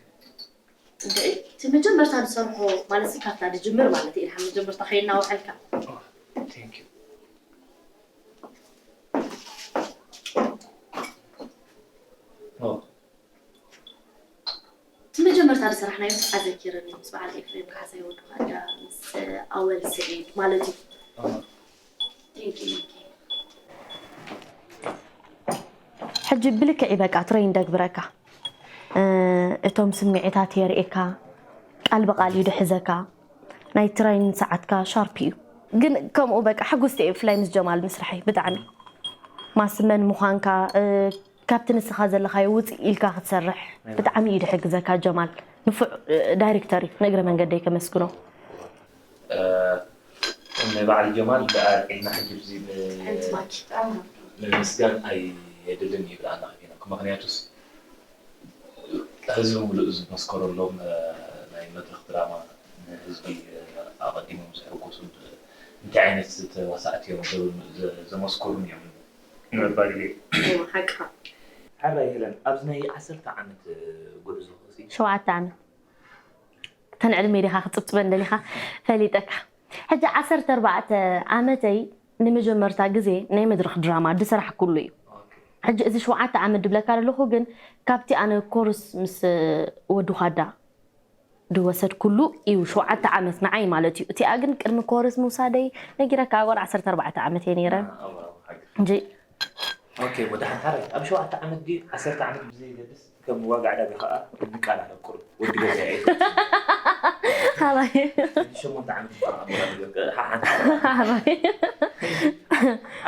እንተ እቲ መጀመርታ ዝሰርሖ ማለት ሲ ካብታ ድጅምር ማለት እዩ። ድሓን መጀመርታ ከየናውሐልካ። ኦ፣ ቴንክ ዩ። ኦ። እቲ መጀመርታ ዝሰራሕናዮ ኣዘኪርኒ፣ ምስ በዓል ኤፍሬም ካሕሳይ ወዲ ኻዳ፣ ምስ ኣወል ስዒድ ማለት እዩ። ኣሃ። Thank you, ማኪ። ሕጂ ብልክዕ እዩ በቃ ትሬን ደግብረካ። እ፣ እቶም ስምዒታት የርእየካ፣ ቃል ብቃል እዩ ድሕዘካ። ናይ ትሬን ሰዓትካ ሻርፕ እዩ። ግን ከምኡ በቃ ሕጉስቲ እየ ብፍላይ ምስ ጀማል ምስርሐይ ብጣዕሚ። ማስመን ምዃንካ፣ እ፣ ካብቲ ንስኻ ዘለኻዮ ውፅእ ኢልካ ክትሰርሕ ብጣዕሚ እዩ ድሕግዘካ ጀማል። ንፉዕ፣ እ፣ ዳይሬክተር እዩ፣ ንእግረ መንገደይ ከመስግኖ። እ፣ ንበዓል ጀማል ብኣልዒልና ሕጂ እዚ ን-፣ ሓንቲ ማኪ። ንምስጋን ኣየድልን ይብል ኣና ኸፊና። ምኽንያቱስ ህዝቢ ምሉእ ዝመስከረሎም፣ እ፣ ናይ መድረኽ ድራማ ንህዝቢ፣ እ፣ ኣቐዲሞም ዘሐጎሱን፣ እ፣ እንታይ ዓይነት ተዋሳእቲ እዮም ዘ-፣ ዘ-፣ ዘመስከሩን እዮም ንምባል ኢለ። እዎ፣ ሓቅኻ። ሓራይ ሄለን፣ ኣብዚ ናይ ዓሰርተ ዓመት ጉዕዞ ሲ ሸውዓተ ዓመት። እተን ዕድመ ዲኻ ክጽብጽበን ደሊኻ? ፈሊጠካ። ሕጂ ዓሰርተ ኣርባዕተ ዓመተይ ንመጀመርታ ግዜ ናይ መድረኽ ድራማ ድሰራሕኩሉ እዩ። ኦኬ። ሕጂ እዚ ሸውዓተ ዓመት ድብለካ ዘለኹ ግን ካብቲ ኣነ ኮርስ ምስ ወዲ ዃዳ ድወሰድኩሉ እዩ ሸውዓተ ዓመት ንዓይ ማለት እዩ። እቲኣ ግን ቅድሚ ኮርስ ምውሳደይ ነጊረካ፣ ጓል ዓሰርተ ኣርባዕተ ዓመት እየ ነይረ። አ፣ ኣዋ፣ ኣዋ፣ ሓቂ። እንጂ ኦኬ፣ ወዲ ሓንቲ ሓራይ ኣብ ሸውዓተ ዓመት ድዩ ዓሰርተ ዓመት ብዘየገድስ ከም ዋጋ ዕዳጋ ከኣ ንቃላለ ቁሩብ ወዲ ገዛ እየ። ሓራይ። ሸሞንተ ዓመት ይበቃ ኣብ ወላ ነገር ሓሓንቲ። ሓራይ።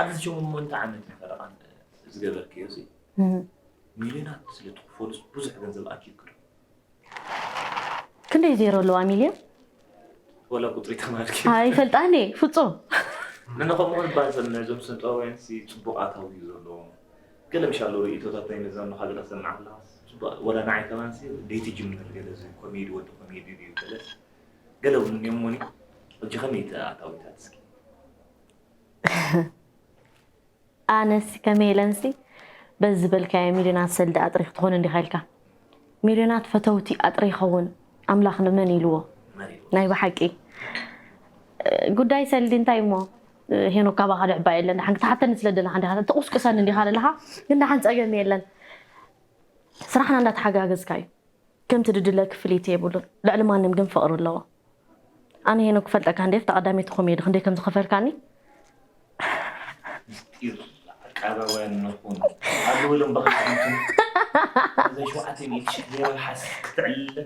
ኣብዚ ሸሞንተ ዓመት ፈረቓን ዝገበርክዮ ሲ እም። ሚልዮናት ስለ ትኽፈሉስ ብዙሕ ገንዘብ ኣኪብክ ዶ? ክንደይ ዜሮ ኣለዋ ሚልዮን? ወላ ቁጽሪ ተማልኪ። ኣይፈልጣን እየ፣ ፍጹም። ንንኸምኡ ንባል ሰብ ነዞም ስነ ጥበባውያን ሲ ጽቡቕ ኣታዊ እዩ ዘለዎም። ገለ ምሻሎ ርእይቶታት ናይ መዛኑ ካልእ ከሰምዓ ከለኻ ጽቡቕ፣ ወላ ንዓይ ከማን ሲ ደይቲ ጅምር ገለ እዚ ኮሜዲ ወዲ ኮሜዲ ድዩ ገለስ ገለ እውን እዮም እሞኒ። ሕጂ ከመይ እቲ ኣታዊታት እስኪ? ኣነስ ከም ሄለንሲ በዚ ዝበልካዮ ሚልዮናት ሰልዲ ኣጥሪኽ ትኾን እንዲኻ ኢልካ። ሚልዮናት ፈተውቲ ኣጥሪ ይኸውን ኣምላኽ ንመን ኢልዎ? መን ኢልዎ? ናይ ብሓቂ። እ፣ ጉዳይ ሰልዲ እንታይ እሞ? እ፣ ሄኖክ ካባኻ ድዕባ የለን። ደሓን ክትሓተኒ ስለ ደለኻ እንዲኻ፣ ትቑስቁሰኒ እንዲኻ ዘለኻ፣ ግን ደሓን ጸገም የለን። ስራሕና እንዳተሓጋገዝካ እዩ። ከምቲ ድድለ ክፍሊት የብሉን። ልዕሊ ማንም ግን ፍቕሪ ኣለዎ። ኣነ ሄኖክ ክፈልጠካ እንዴ፣ ኣብታ ቀዳመይቲ ኮሜዲ ክንደይ ከም ዝኸፈልካኒ? ምስጢር ዓቃባውያን ንኹን። ኣለዉ ኢሎም በኽሪ ሓንቱም። እዘን ሸውዓተ ሚእቲ ሽሕ ዜሮ ሓስ ክትዕልለ።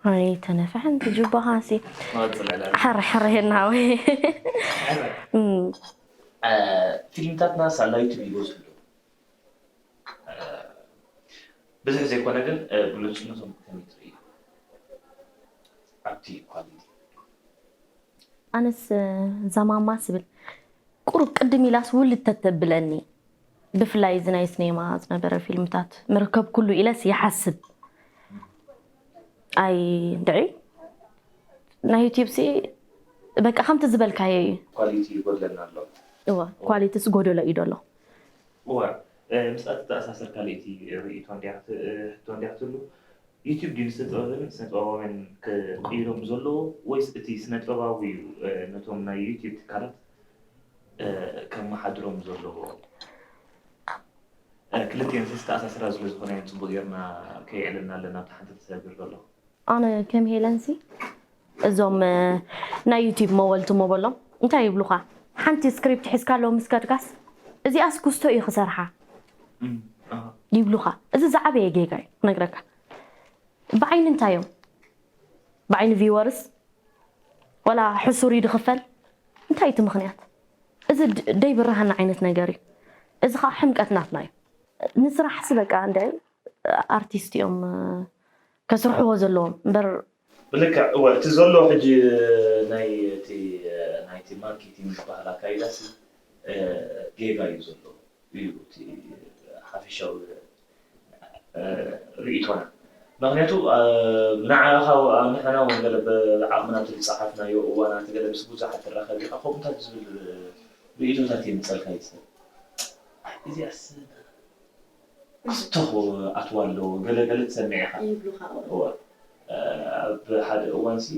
ኣይ፣ ተነፍሐ እንዲ ጁባኻ ሲ። መቐጽል ዕላል። ሕረ፣ ሕረ፣ ሄና ወይ። ሕረ። እም። እ፣ ፊልምታትና ሳላ ዩቱብ ይበዝሑ ኣለዉ። እ፣ ብዙሕ ዘይኮነ ግን፣ እ፣ ብሉጽነቶም ከመይ ትርእዩ? ኣብቲ ኳሊቲ። ኣነስ፣ እ፣ ዘማማ ስብል ቁሩብ ቅድም ኢላስ ውልድ ተተብለኒ። ብፍላይ እዚ ናይ ስኔማ ዝነበረ ፊልምታት ምርከብ ኩሉ ኢለስ ይሓስብ። ኣይ ድዒ ናይ ዩቲብ ሲ በቃ ከምቲ ዝበልካዮ እዩ። ኳሊቲ ይጎድለና ኣሎ። እወ ኳሊቲስ ጎደሎ እዩ ደሎ። እወ ምስኣ ትተኣሳሰር ካልእቲ ርእይቶ እንዲያ ሕቶ እንዲያ ክትህሉ ዩቲብ ድዩ ንስነ ጥበብን ስነ ጥበባውያን ክቕይሮም ዘለዎ ወይስ እቲ ስነ ጥበባዊ እዩ ነቶም ናይ ዩቲብ ትካላት ከመሓድሮም ዘለዎ? ክልቲኤን ዝተኣሳሰራ ስለ ዝኾነ ጽቡቕ ጌርና ከየዕለልና ኣለና ኣብቲ ሓንቲ ተሰግር ዘሎ። ኣነ ከም ሄለንሲ እዞም ናይ ዩቲብ መወልቲ ሞ በሎም እንታይ ይብሉኻ? ሓንቲ ስክሪፕት ሒዝካ ኣለዉ ምስ ከድካስ እዚኣስ ኩስቶ እዩ ክሰርሓ ይብሉኻ። እዚ ዝዓበየ ጌጋ እዩ ክነግረካ። ብዓይኒ እንታይ እዮም? ብዓይኒ ቪወርስ ወላ ሕሱር እዩ ድኽፈል? እንታይ እቲ ምኽንያት? እዚ ደይብርሃና ዓይነት ነገር እዩ። እዚ ከዓ ሕምቀት ናትና እዩ። ንስራሕሲ በቃ እንደ ኣርቲስት እዮም ከስርሕዎ ዘለዎም እምበር ብልክዕ እወ እቲ ዘሎ ሕጂ ናይ እቲ ናይቲ ማርኬቲንግ ዝበሃል ኣካይዳሲ ጌጋ እዩ ዘሎ እዩ እቲ ሓፈሻዊ ርእይቶና። ምክንያቱ ንዓኻ ንሕና እውን ገለ ብዓቕምና እቲ ዝፀሓፍናዮ እዋናት ገለ ምስ ብዙሓት ትራኸብ ኢኻ ከምኡታት ዝብል ርእይቶታት የምፀልካ ይስተ እዚኣስ ክስቶ ኣትዋ ኣለዎ ገለ ገለ ትሰምዕ ኢኻ። ይብሉኻ። እወ ኣብ ሓደ እዋን ሲ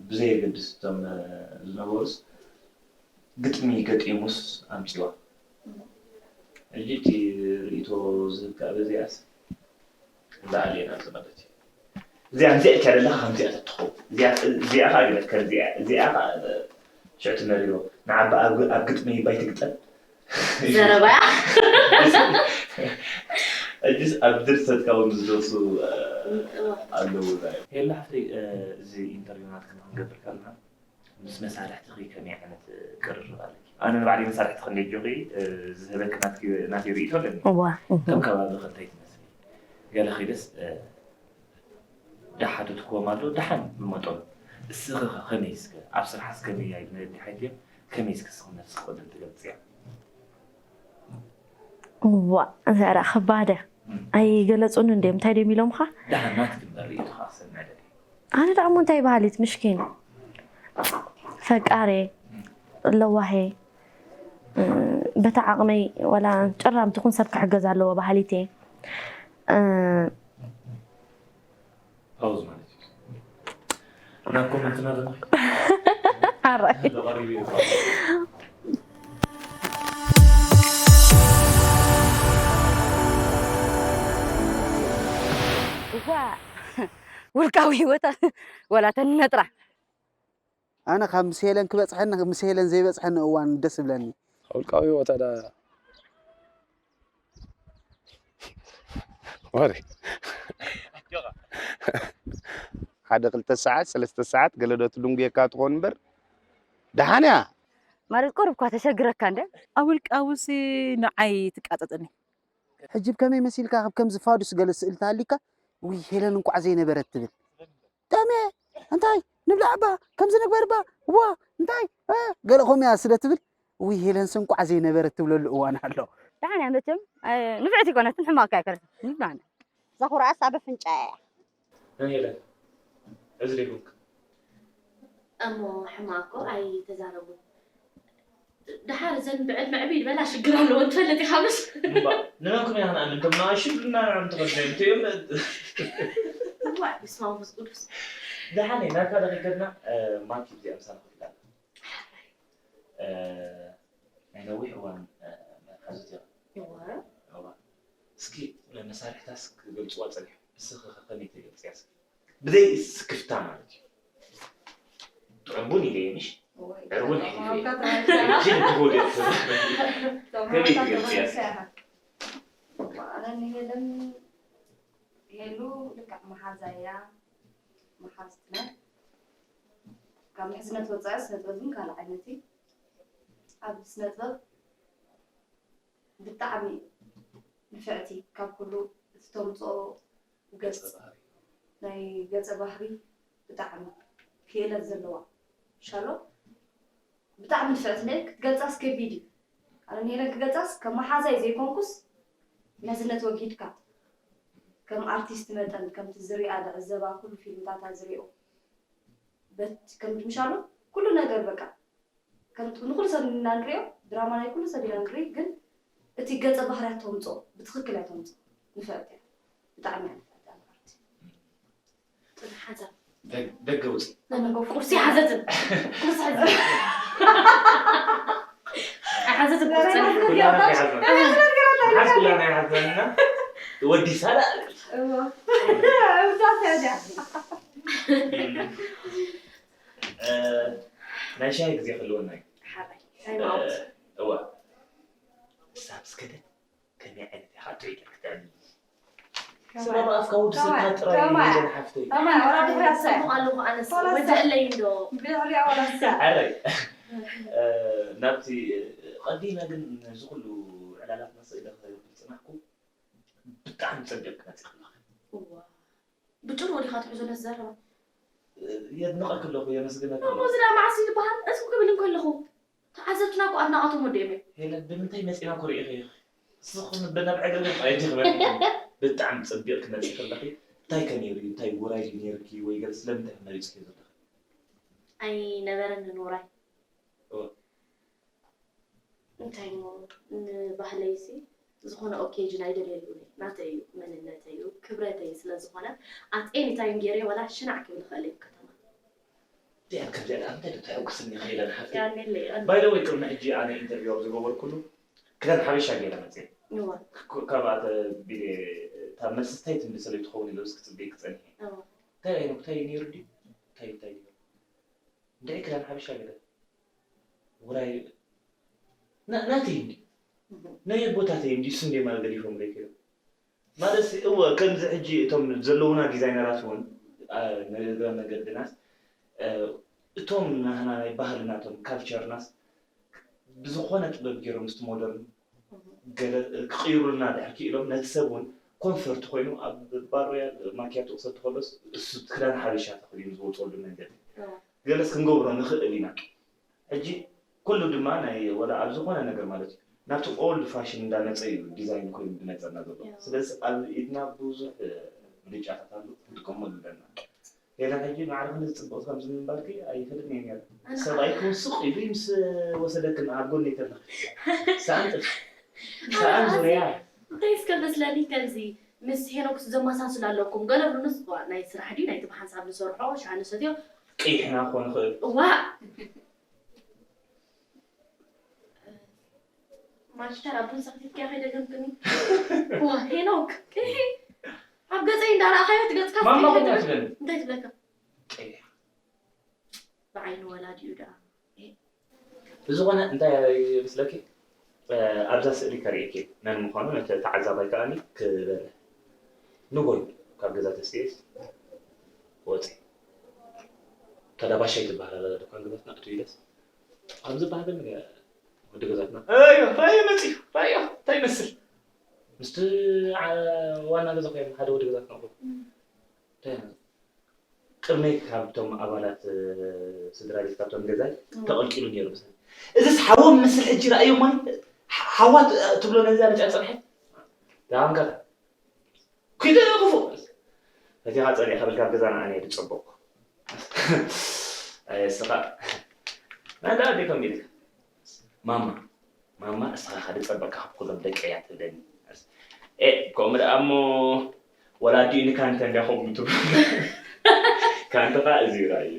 ብዘየገድስ እቶም ዝነበሩስ ግጥሚ ገጢሙስ ኣምፂዋ። ሕጂ እቲ ርእይቶ ዝህብ ከዓ በዚኣስ ላዕሊ ኢና ማለት እዩ። እዚኣ እዚኣ እካ ዘለካ ከምዚኣ ተትኸውን እዚኣ እዚኣ ከዓ ግለት ከምዚኣ እዚኣ ከዓ ሽዕቲ መሪሮ ንዓባ ኣብ ኣብ ግጥሚ ባይትግጠም ዘረባያ እጅስ ኣብ ድርሰትካ እውን ዝደርሱ ኣለዉ ዛ ሄላ ሓፍተይ እዚ ኢንተርቪው ናትክን ክንገብር ከለና ምስ መሳርሕትኺ ከመይ ዓይነት ቅርርብ ኣለኪ? ኣነ ንባዕለይ መሳርሕቲ ክንደይ ጆኺ ዝህበኪ ናትኪ ናተይ ርእይቶ ኣለኒ። እዋ ከም ከባቢ እንታይ ትመስሊ? ገለ ኺደስ ዳሓተትክዎም ኣሎ ደሓን ብመጠኑ እስኺ ኸ ከመይ እስከ ኣብ ስራሕስ ከመይ ኣይ መዲ ሓይትዮም ከመይ እስከ ስኽም ነፍስኺ ቅድም ትገልፅያ? እዋ እዚኣ ደኣ ከባደ ኣይገለፁን እንድዮም እንታይ ድዮም ኢሎምኻ? ደሓን ናትኪ እምበር ርእይቶኻ ክሰምዕ ደልየ። ኣነ ደኣ እሞ እንታይ በሃሊት ምሽኪን ፈቃሬ ለዋሄ በታ ዓቕመይ ዋላ ጭራም ትኹን ሰብ ክሕገዝ ኣለዎ በሃሊት እየ። ፓውዝ ማለት እዩ ናብ ኮመንትና ደማ ሓራይ ተቐሪቡ እዩ እዋ ውልቃዊ ህይወታ ወላ ተነጥራ ኣነ ካብ ምስ ሄለን ክበፅሐኒ ምስ ሄለን ዘይበፅሐኒ እዋን ደስ ዝብለኒ። ውልቃዊ ህይወታ ዳ ወሬ ሓደ ክልተ ሰዓት ሰለስተ ሰዓት ገለ ዶ ትድንጉየካ ትኾን እምበር ደሓን እያ። ማለት ቁሩብ እኳ ተሸግረካ እንደ ኣብ ውልቃውሲ ንዓይ ትቃጠጥኒ። ሕጂ ብከመይ መሲልካ ካብ ከምዚ ፋዱስ ገለ ስእሊ ተሃሊካ ውይ ሄለን እንቋዕ ዘይነበረት ትብል። ጠሜ እንታይ ንብላዕ እባ ከምዚ ንግበር እባ ዋ እንታይ እ፣ ገለ ከምኡ እያ ስለ ትብል ውይ ሄለንስ እንቋዕ ዘይነበረት ትብለሉ እዋን ኣሎ። ደሓን እያ መቸም እ፣ ንፍዕቲ ኣይኮነትን ሕማቕ እኮ ኣይኮነትን ንፍዕቲ። ዘኹርዓስ ኣብ ኣፍንጫ እያ። ናይ ሄለን እዚ ደይኮንክ እሞ ሕማቕ እኮ ኣይተዛረቡን። ደሓር እዘን ብዕድመ ዕብይ ዝበላ ሽግር ኣለወን ትፈልጥ ኢኻ ምስ እምባ ንመንኩም ኢና ክንኣምን እቶም ንኣሽቱ ኢልና ንዕኦም ተኸድናዮም እንተዮም ዋይ በስመ ኣብ መንፈስ ቅዱስ ደሓን ናይ ናካ ደኺከድና ማኪ ብዚኣ ምሳና ኮፍ ኢላ ኣላ ናይ ነዊሕ እዋን ሓዙት እያ ይወረ እዋ እስኪ መሳርሕታስ ክገልፅዋ ፀኒሖም እስኺ ከ ከመይ ተገልፅያ እስኪ ብዘይ ስክፍታ ማለት እዩ ጥዑም ቡን ኢለ ምሽ ዕርቡን ሒፈ እጅን ትጎድእ ከመይ ትገልፅያ እስኪ ኣነ ንሄለን ሄሉ ልክዕ መሓዛ እያ መሓዝትና ካብ ምሕዝነት ወፃኢ ስነ ጥበብ ግን ካልእ ዓይነት እዩ ኣብ ስነ ጥበብ ብጣዕሚ ንፍዕቲ ካብ ኩሉ እቲ ተምፅኦ ገፅ ናይ ገፀ ባህሪ ብጣዕሚ ክእለት ዘለዋ ሻሎ ብጣዕሚ ንፍዕቲ ነ ክትገልፃስ ከቢድ እዩ ኣነ ንሄለን ክገልጻስ ከም መሓዛይ ዘይኮንኩስ ነዚ ነቲ ወጊድካ ከም ኣርቲስት መጠን ከምቲ ዝሪኣ ዝዕዘባ ኩሉ ፊልምታታ ዝሪኦ በት ከምቲ ምሻሉ ኩሉ ነገር በቃ ከምቲ ንኩሉ ሰብ ኢና ንሪኦ ድራማ ናይ ኩሉ ሰብ ኢና ንርኢ ግን እቲ ገጸ ባህርያት ተምጽኦ ብትኽክል እያ ተምጽኦ ንፍዕቲ እያ ብጣዕሚ እያ ንፍዕቲ እያ ንፍዕቲ ጥንሓዛ ደገ ውፅእ ቁርሲ ሓዘትን ቁርሲ ሓዘትን ሓዘትን ቁርሲ ኩላና ይሓዘና ሓዝ ኩላና ይሓዘና ወዲ ሳላ ናይ ሻሂ ግዜ ክህልወና እዩ ሓራይ ሃይማኖት እዋ ሳብስከደት ከመይ ዓይነት ኢኻ ትሪኢ ክትዕልል ስለ ኣፍካ ወዲ ሰብካ ጥራይ የለን ሓፍተይ ከማይ ወላ ድሕሪያ ሰ ጽቡቕ ኣለኹ ኣነስ ቶሎ ወደአለይ እንዶ ድሕሪያ ወላ ሰ ሓራይ ናብቲ ቀዲመ ግን ነዚ ኩሉ ዕላላት መሰኢለ ክብል ጽናሕኩ ብጣዕሚ ጸቢቕ ክመጽእ ከለኻ እዋ ብጭሩ ወዲኻ ትሕዞ ነዚ ዘረባ የድንቐኪ ኣለኹ የመስግነኪ እሞ እዚ ደኣ መዓስ እዩ ዝበሃል እስኩ ክብል እንከለኹ ተዓዘብትና እኮ ኣድናቓቶም ወዲኦም እዮም ሄለን ብምንታይ መፂና ኮሪእኺ ዝኾነ ብናብ ዕግርግር ኣይትኽበል ብጣዕሚ ፅቢቕ ክመፅእ ከለኺ እንታይ ከ ነይሩ እዩ እንታይ ውራይ ድዩ ነይርኪ ወይ ገለ ስለምንታይ መሪፅኪ ዘለኺ ኣይነበረንን ውራይ እወ። እንታይ እሞ ንባህለይሲ ዝኾነ ኦኬጅን ኣይደልየሉን እየ ናተይ እዩ መንነተይ እዩ ክብረተይ እዩ ስለ ዝኾነ ኣት ኤኒ ታይም ገይረ ዋላ ሽናዕ ክብል ይኽእል እየ ኣብ ከተማ እዚኣ ከምዚኣ ደኣ እንታይ ዶ ተሐጉስኒ ኸኢለ ንሓፍቲ ያኔለይ ባይ ዘ ወይ ቅድሚ ሕጂ ኣነ ኢንተርቪው ኣብ ዝገበርኩሉ ክዳን ሓበሻ ገይረ መፅየ እዋ ካብኣ ተቢለ እታ መልሲ እንታይ ትምልሰለይ ትኸውን ኢለ ክፅበይ ክፀኒሐ እዋ እንታይ ዓይነት እንታይ እዩ ነይሩ ድዩ እንታይ እንታይ ነይሩ እንድዒ ክዳን ሓበሻ ገለ ውራይ ና- ናተይ እንዲ ናይ ኣቦታተይ እንዲ እሱ እንደ ማለት ገዲፎም ለይ ከይዶም ማለት እወ ከምዚ ሕጂ እቶም ዘለውና ዲዛይነራት እውን አ፣ ንእግረ መገድናስ እ፣ እቶም ናህና ናይ ባህልናቶም ካልቸርናስ ብዝኾነ ጥበብ ገይሮም ምስቲ ሞደርን ገለ ክቕይሩልና ድሕር ክኢሎም ነቲ ሰብ እውን ኮንፈርት ኮይኑ ኣብ ባሮያ ማኪያቶ ክሰቲ ከሎስ እሱ ክዳን ሓበሻ ተኸዲኑ ዝወፅወሉ መንገዲ ገለስ ክንገብሮ ንኽእል ኢና ሕጂ ኩሉ ድማ ናይ ወላ ኣብ ዝኾነ ነገር ማለት እዩ ናብቲ ኦልድ ፋሽን እንዳመፀ እዩ ዲዛይን ኮይኑ ዝመፀና ዘሎ ስለዚ ኣብ ኢድና ብዙሕ ምርጫታት ኣሉ ክንጥቀመሉ ኣለና ሌላ ሕጂ ማዕረ ክንዲ ዝፅብቕ ከምዚ ምንባርኪ ኣይፈልጥን እየ ነይረ ሰብኣይ ክውን ሱቕ ኢሉ ምስ ወሰደክን ኣብ ጎኒ ከለኺ ሰኣን ጥልፊ ሰኣን ዙርያ እንታይ እስከ መስለኒ ከምዚ ምስ ሄኖክ ዘመሳስሉ ኣለኩም ገለ ብሉንስ ናይ ስራሕ ድዩ ናይቲ ብሓንሳብ ንሰርሖ ሻሃ ንሰትዮ ቀይሕና ክኾን ይኽእል ዋ ማሽተር ኣብ ቡን ሰኽቲትካ ከይደገምክኒ ዋ ሄኖክ ቅይሒ ኣብ ገፀይ እንዳረኣኻዮ ትገፅካ ማማ ፍትሒ ኾን ትብል ትብል እንታይ ትብለካ ቀይሕ ብዓይኒ ወላዲኡ ደኣ ብዝኾነ እንታይ ይመስለኪ ኣብዛ ስእሊ ከርእየኪ መን ምዃኑ ነቲ ተዓዛባይ ከኣኒ ክበርህ ንጎይ ካብ ገዛ ተስኤስ ወፂ ተዳባሻይ ትበሃል ኣላ ድኳን ገዛትና እቱ ኢለስ ኣብዚ ባህልን ወዲ ገዛትና ኣዮ ራዮ መፂኡ ራዮ እንታይ ይመስል ምስቲ ዓ- ዋና ገዛ ኮይና ሓደ ወዲ ገዛትና እኮ እንታይ ቅድመይ ካብቶም ኣባላት ስድራ ቤት ካብቶም ገዛይ ተቐልቂሉ ነይሩ ምሳይ እዚስ ሓወ ምስል ሕጂ ረኣዮ ማይ ሓዋ ትብሎ ነዛ ነጫ ፀንሐት ዳንጋታ ኩደ ክፉ እዚኻ ፀሊእካ በልካ ገዛና ኣነ ድፀበቅኩ ኣየስኻ ናዳ ዲከም ኢልካ ማማ ማማ እስኻ ኸ ዝጸበካ ካብ ኩሎም ደቀያ ትብለኒ። ኤእ ከምኡ ደኣ እሞ ወላ ኣዲኡ ንካንተ እንድያ ከምኡ ትብሎ። ካንተ ኸኣ እዚ እዩ ራእዩ።